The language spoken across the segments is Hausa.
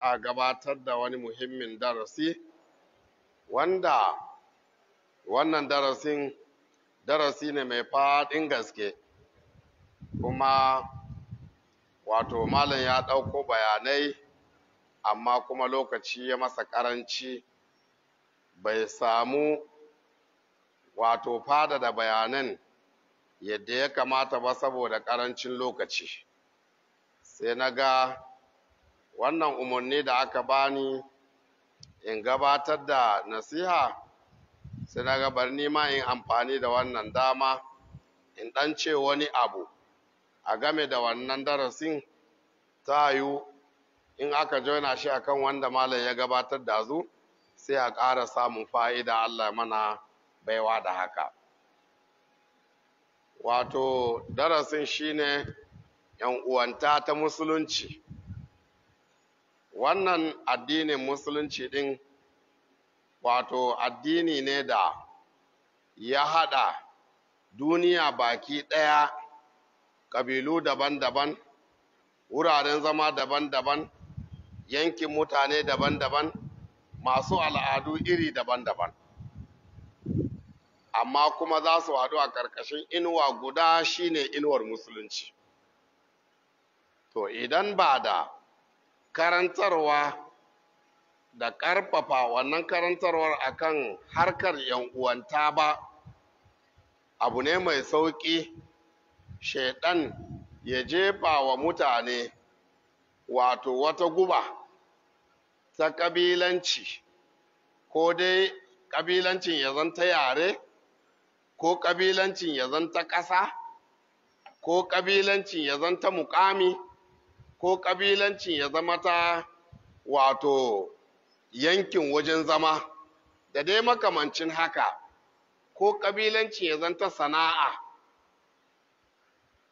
A gabatar da wani muhimmin darasi, wanda wannan darasin darasi ne mai faɗin gaske, kuma wato malam ya ɗauko bayanai, amma kuma lokaci ya masa ƙaranci, bai samu wato fadada bayanan yadda ya kamata ba saboda ƙarancin lokaci. Sai na ga wannan umarni da aka bani in gabatar da nasiha, sai na ga bari ni ma in amfani da wannan dama in ɗan ce wani abu a game da wannan darasin. Ta yiwu in aka jona shi akan wanda malam ya gabatar da zu, sai a ƙara samun fa'ida. Allah mana baiwa da haka. Wato darasin shine yan uwanta ta musulunci. Wannan addinin musulunci ɗin wato addini ne da ya haɗa duniya baki ɗaya, ƙabilu daban-daban, wuraren zama daban-daban, yankin mutane daban-daban, masu al'adu iri daban-daban, amma kuma za su haɗu a ƙarƙashin inuwa guda, shine inuwar musulunci. To idan ba da karantarwa da ƙarfafa wannan karantarwar akan harkar yan uwanta ba, abu ne mai sauƙi shaiɗan ya jefa wa mutane wato wata guba ta ƙabilanci, ko dai ƙabilancin ya zanta yare, ko ƙabilancin ya zanta ƙasa, ko ƙabilancin ya zanta muƙami, ko ƙabilancin ya zama ta wato yankin wajen zama da dai makamancin haka, ko ƙabilancin ya zanta sana'a.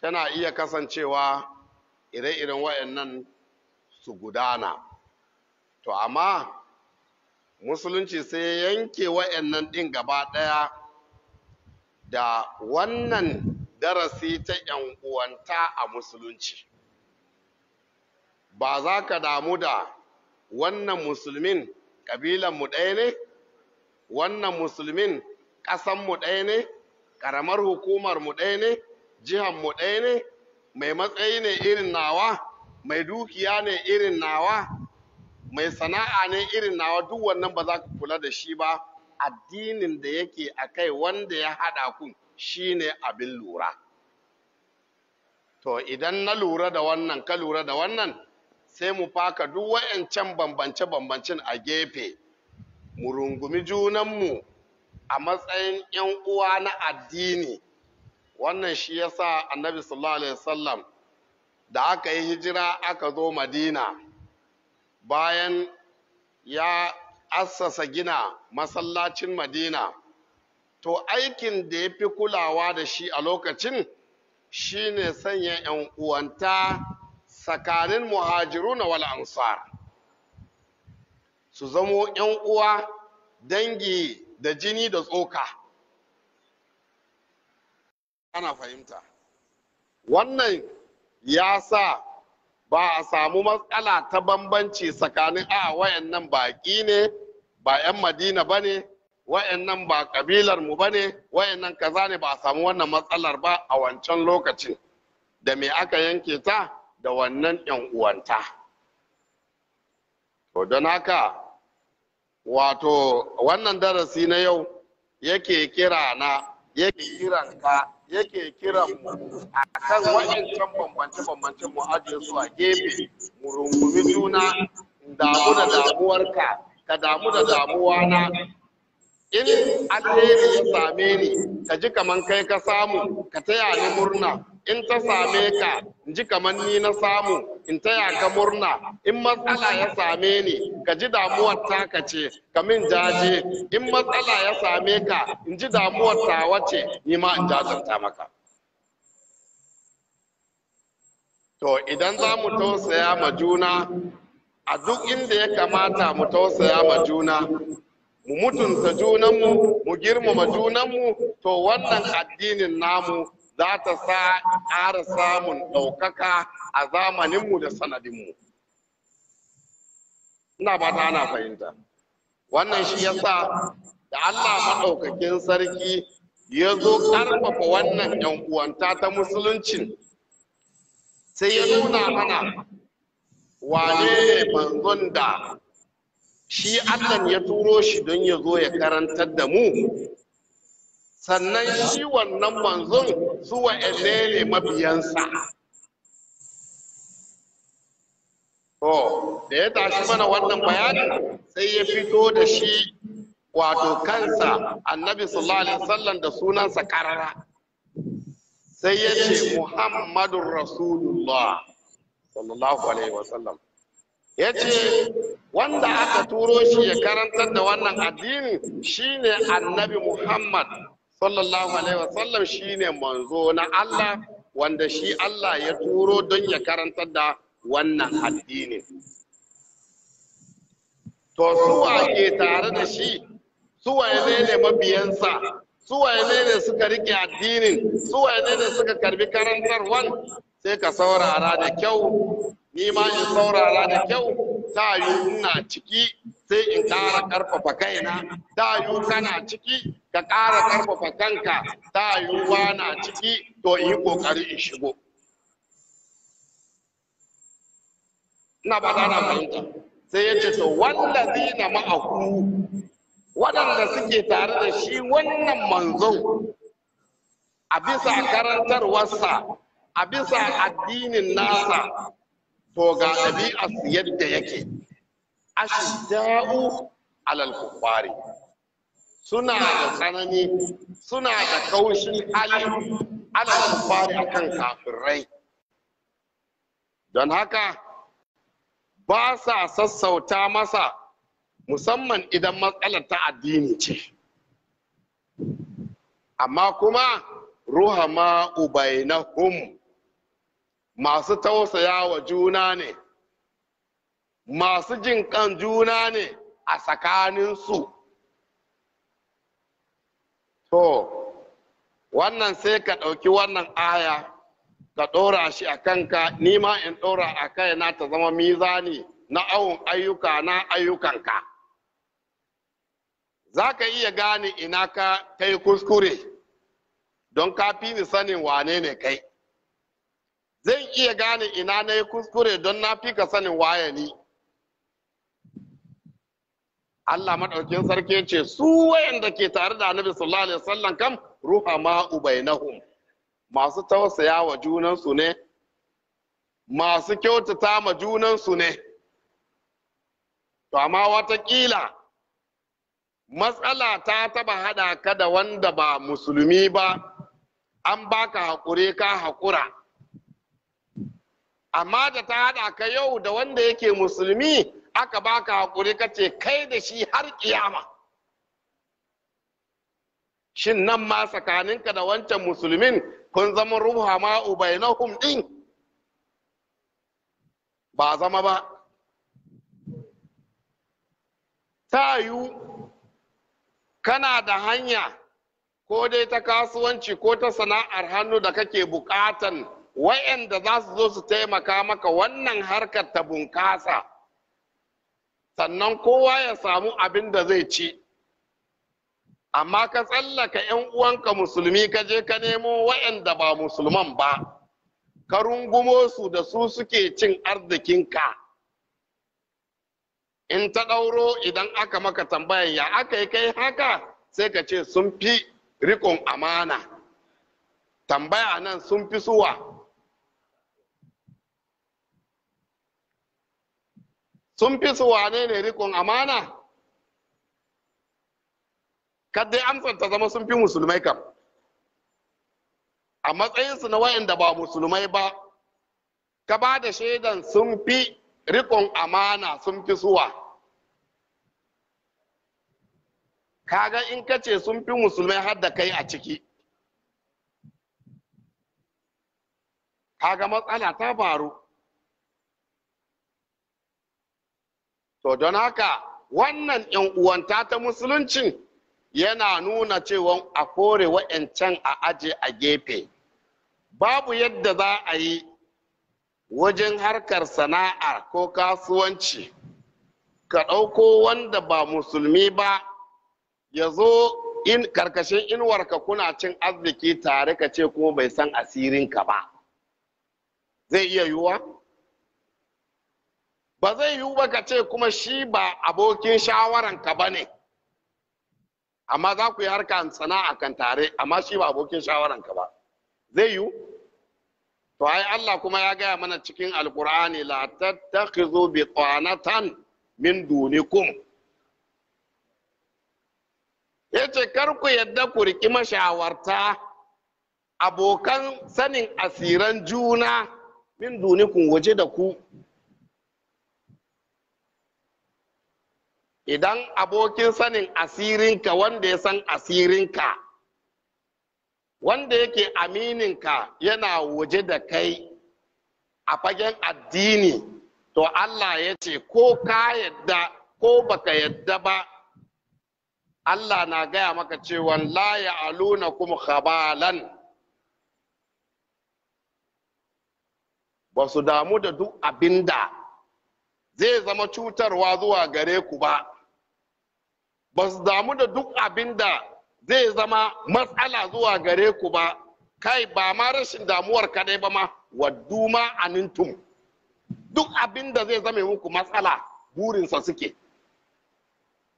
Tana iya kasancewa ire-iren waɗannan su gudana. To amma musulunci sai ya yanke waɗannan ɗin gaba ɗaya da wannan darasi ta ‘yan uwanta a musulunci. Ba za ka damu da wannan musulmin ƙabilanmu ɗaya ne, wannan musulmin ƙasanmu ɗaya ne, ƙaramar hukumarmu ɗaya ne, jihanmu ɗaya ne, mai matsayi ne irin nawa, mai dukiya ne irin nawa, mai sana'a ne irin nawa, duk wannan ba za ka kula da shi ba. Addinin da yake a kai wanda ya haɗa ku shine abin lura. To idan na lura da wannan, ka lura da wannan, sai mu faka duk wa'ancan bambance-bambancen a gefe, mu rungumi junanmu a matsayin 'yan uwa na addini. Wannan shi yasa Annabi sallallahu alaihi wasallam, da aka yi hijira aka zo Madina, bayan ya assasa gina masallacin Madina, to aikin da ya fi kulawa da shi a lokacin shine sanya 'yan uwanta tsakanin muhajiruna wal ansar, su zamo 'yan uwa, dangi da jini da tsoka. Ana fahimta? Wannan ya sa ba a samu matsala ta bambanci tsakanin a wayannan baƙi ne, ba 'yan Madina ba ne, wayannan ba ƙabilar mu ba ne, wayannan kaza ne. Ba a samu wannan matsalar ba a wancan lokacin. Da me aka yanke ta? Da wannan 'yan uwanta. To don haka wato wannan darasi na yau yake kira na, yake kiran ka, yake kiran mu akan wa'ancan bambance-bambance mu ajiye su a gefe, mu rungumi juna. Damu da damuwarka, ka damu da damuwa na. In alheri ya same ni, ka ji kaman kai ka samu, ka taya ni murna. In ta same ka, in ji kaman ni na samu, in taya ka murna. In matsala ya same ni, ka ji damuwar taka ce, ka min jaje. In matsala ya same ka, in ji damuwar tawa ce, ni ma in jajanta maka. To idan za mu tausaya ma juna a duk inda ya kamata mu tausaya ma juna, mu mutunta junanmu, mu girmama junanmu, to wannan addinin namu za ta sa ƙara samun ɗaukaka a zamaninmu da sanadinmu. Ina ba ta ana fahimta. Wannan shi yasa da Allah maɗaukakin sarki ya zo ƙarfafa wannan ‘yan uwanta ta musuluncin, sai ya nuna mana wane ne manzon da shi Allah ya turo shi don ya zo ya karantar da mu, sannan shi wannan manzon su wa'anne ne mabiyansa. To, da ya tashi mana wannan bayanin sai ya fito da shi wato kansa Annabi sallallahu alaihi wasallam da sunansa karara. Sai ya ce Muhammadun Rasulullah sallallahu alaihi wasallam. Ya ce wanda aka turo shi ya karantar da wannan addini shine Annabi Muhammad sallallahu alaihi wasallam, shine manzo na Allah wanda shi Allah ya turo don ya karantar da wannan addinin. To suwa ke tare da shi, suwa ne ne mabiyansa, suwa ne ne suka rike addinin, suwa ne ne suka karbi karantarwan? Sai ka saurara da kyau, ni ma in saurara da kyau. Ta yiwu ina ciki sai in ƙara ƙarfafa kaina, ta yiwu kana ciki ka ƙara ƙarfafa kanka, ta yiwu ba na ciki to in yi ƙoƙari in shigo. Ina ba ta na fahimta. Sai ya ce to wallazina ma'ahu, waɗanda suke tare da shi wannan manzon a bisa karantarwarsa, a bisa addinin nasa, to ga ɗabi'arsu yadda yake. Ashidda'u alal kuffari, suna da tsanani, suna da kaushin hali, alal kuffari akan kafirai. Don haka ba sa sassauta masa, musamman idan matsalar ta addini ce. Amma kuma ruhama ubainahum, masu tausaya wa juna ne, masu jin kan juna ne a tsakaninsu. To, wannan sai ka ɗauki wannan aya ka ɗora shi a kanka, ni ma in ɗora a kaina, ta zama mizani na awon ayyuka na ayyukanka. Za ka iya gane ina ka kai kuskure don ka fi ni sanin wane ne kai. Zan iya gane ina na yi kuskure don na fi ka sanin waye ni. Allah maɗaukin sarki ce su wayanda ke tare da Annabi sallallahu alaihi wasallam kam ruhama ubainahum, masu tausaya wa junansu ne, masu kyautata ma junansu ne. To amma watakila matsala ta taba hada ka da wanda ba musulmi ba, an baka haƙuri ka haƙura. Amma da ta hada ka yau da wanda yake musulmi, aka baka haƙuri ka ce kai da shi har kiyama. Shin nan ma tsakaninka da wancan musulmin kun zama ruhama ubainahum din? Ba zama ba. Ta yiwu kana da hanya ko dai ta kasuwanci ko ta sana'ar hannu da kake bukatan wa'anda za su zo su taimaka maka wannan harkar ta bunkasa, sannan kowa ya samu abin da zai ci. Amma ka tsallaka 'yan uwanka musulmi ka je ka nemo wa'anda ba musulman ba, ka rungumo su, da su suke cin arzikinka. In ta ɗauro, idan aka maka tambayan ya aka yi kai haka, sai ka ce sun fi riƙon amana. Tambaya nan, sun fi suwa? Sun fi su wane ne riƙon amana? Kadai amsar ta zama sun fi musulmai kam, a matsayinsu na wayanda ba musulmai ba, ka ba da shaidan sun fi riƙon amana, sun fi suwa? Kaga in ka ce sun fi musulmai, har da kai a ciki, kaga matsala ta faru. To don haka wannan yan uwanta ta musuluncin yana nuna cewa a kore wa'yancan a aje a gefe. Babu yadda za a yi wajen harkar sana'a ko kasuwanci. Ka ɗauko wanda ba musulmi ba ya zo in karkashin inuwarka kuna cin arziki tare, ka ce kuma bai san asirinka ba. Zai iya yiwuwa? Ba zai yiwu ba. Ka ce kuma shi ba abokin shawaranka ba ne, amma za ku yi harka sana'a kan tare, amma shi ba abokin shawaranka ba. Zai yiwu? To ai Allah kuma ya gaya mana cikin Alkur'ani: "La tattakhizu bitanatan min dunikum." Yace kar ku yadda ku riki mashawarta, abokan sanin asiran juna, min dunikum, waje da ku. Idan abokin sanin asirinka, wanda ya san asirinka, wanda yake amininka, yana waje da kai a fagen addini, to Allah ya ce ko ka yadda ko baka yadda ba, Allah na gaya maka cewa la ya'alunakum khabalan, ba su damu da duk abinda zai zama cutarwa zuwa gare ku ba, ba su damu da duk abinda zai zama matsala zuwa gare ku ba. Kai, ba ma rashin damuwar kadai ba ma, waddu ma anintum, duk abinda zai zame muku matsala burinsa suke,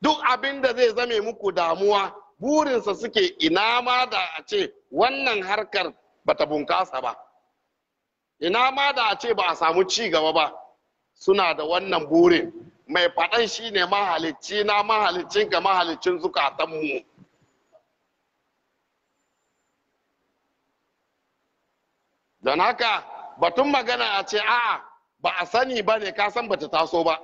duk abinda zai zame muku damuwa burinsa suke, ina ma da a ce wannan harkar bata bunkasa ba, ina ma da a ce ba a samu ci gaba ba. Suna da wannan burin. Mai faɗan shi ne mahalicci na, mahaliccinka, mahalicin zukatanmu. Don haka batun magana a ce a'a ba a sani ba ne, ka san bata taso ba.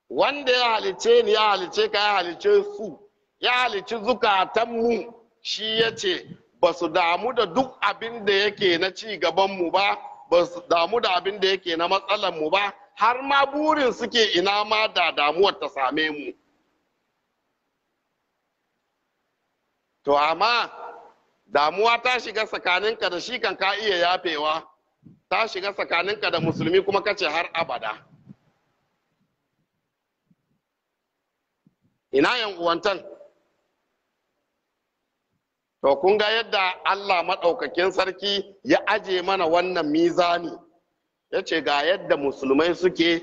Wanda ya halicce ni, ya halicce ka, ya halicce su, ya halicci zukatanmu, shi ya ce ba su damu da duk abin da yake na ci gabanmu ba, ba su damu da abin da yake na matsalanmu ba, har ma burin suke ina ma da damuwar ta same mu. To amma damuwa ta shiga tsakaninka da shi kan ka iya yafewa, ta shiga tsakaninka da musulmi kuma kace har abada. Ina yan uwantan? To kun ga yadda Allah maɗaukakin sarki ya aje mana wannan mizani, ya ce ga yadda musulmai suke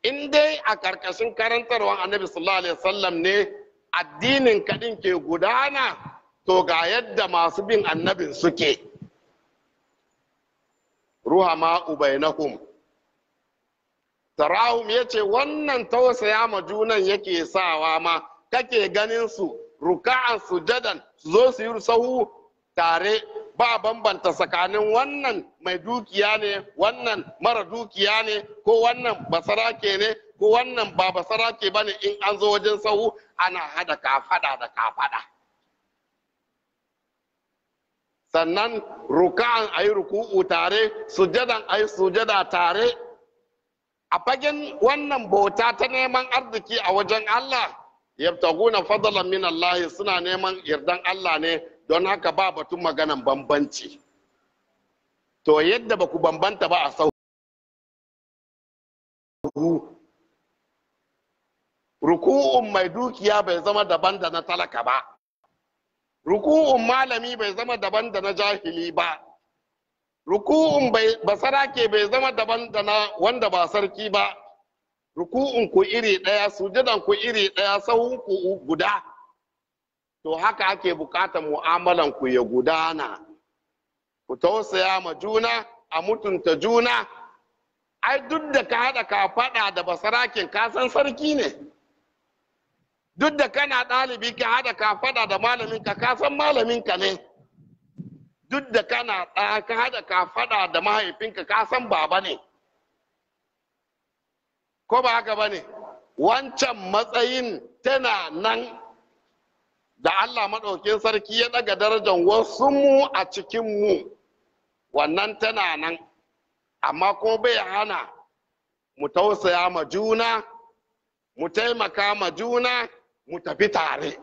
in dai a ƙarƙashin karantarwar Annabi sallallahu alaihi wasallam ne addinin kaɗin ke gudana. To ga yadda masu bin Annabin suke: ruhama ubainahum tarahum. Yace wannan tausaya ma junan yake sawa ma kake ganin su ruka'an sujadan, su zo su yi sahu tare, ba bambanta tsakanin wannan mai dukiya ne, wannan mara dukiya ne, ko wannan basarake ne, ko wannan ba basarake ba ne. In an zo wajen sahu ana hada kafada da kafada. Sannan ruka'an ayi ruku'u tare, sujadan ayi sujada tare. A fagen wannan bauta ta neman arziki a wajen Allah, yabtaguna fadlan min Allah, suna neman yardan Allah ne. Don haka ba batun maganan bambanci. To yadda ba ku bambanta ba a sahu, ruku'un mai dukiya bai zama daban da na talaka ba, ruku'un malami bai zama daban da na jahili ba, ruku'un basarake bai zama daban da na wanda ba sarki ba. Ruku'un ku iri ɗaya, sujudan ku iri ɗaya, sahun ku guda. To haka ake bukatar mu'amalan ku ya gudana, ku tausaya ma juna, a mutunta juna. Ai duk da ka haɗa ka faɗa da basarakin, ka san sarki ne. Duk da kana ɗalibi ka haɗa ka faɗa da malaminka, ka san malaminka ne. Duk da kana ɗa ka haɗa ka faɗa da mahaifinka, ka san baba ne. Ko ba haka ba ne? Wancan matsayin tana nan da Allah maɗaukin sarki ya ɗaga darajar wasu mu a cikin mu, wannan tana nan, amma ko bai hana mu tausaya ma juna, mu taimaka ma juna, mu tafi tare.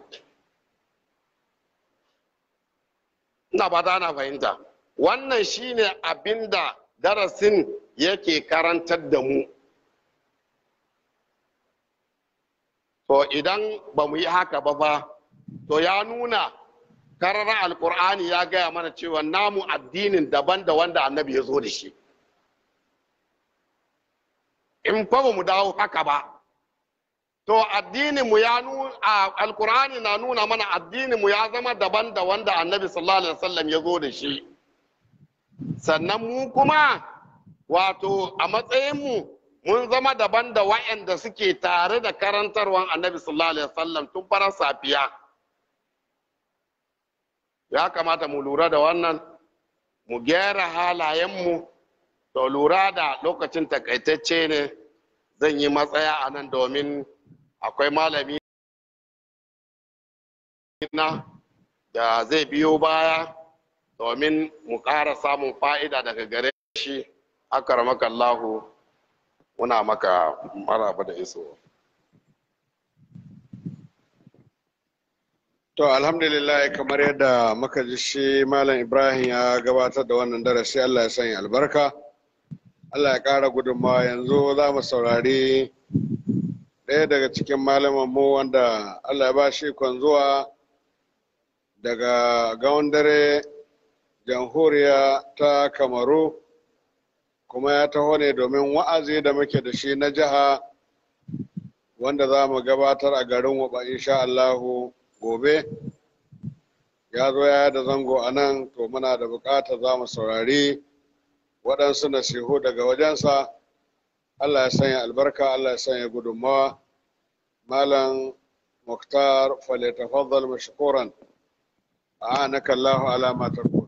Ina ba na fahimta. Wannan shine abinda darasin yake karantar da mu. To idan ba mu yi haka ba fa, to ya nuna karara Alkur'ani ya gaya mana cewa namu addinin daban da wanda Annabi ya zo da shi. In fa ba mu dawo haka ba, to addinin mu ya nuna, Alkur'ani na nuna mana addinin mu ya zama daban da wanda Annabi sallallahu alaihi wasallam ya zo da shi. Sannan mu kuma, wato a matsayin mu, mun zama daban da wa'anda suke tare da karantarwan Annabi sallallahu alaihi wasallam tun farar safiya. Ya kamata mu lura da wannan, mu gyara halayenmu. To lura da lokacin takaitacce ne, zan yi matsaya a nan domin akwai malami na da zai biyo baya domin mu ƙara samun fa'ida daga gare shi. Akaramaka Allahu, muna maka maraba da iso. To alhamdulillah, kamar yadda muka ji shi Malam Ibrahim ya gabatar da wannan darasi, Allah ya sanya albarka. Allah ya ƙara gudunmawa. Yanzu za mu saurari ɗaya daga cikin malaman mu wanda Allah ya ba shi ikon zuwa daga Gaundare, Jamhuriya ta Kamaru, kuma ya taho ne domin wa'azi da muke da shi na jiha wanda za mu gabatar a garin Waba insha Allahu gobe. Ya zo ya da zango a nan, to muna da bukatar za mu saurari waɗansu nasihu daga wajensa. Allah ya sanya albarka, Allah ya sanya gudunmawa. Malam Muktar, falyatafaddal mashkuran. A'anaka Allahu ala ma taqul.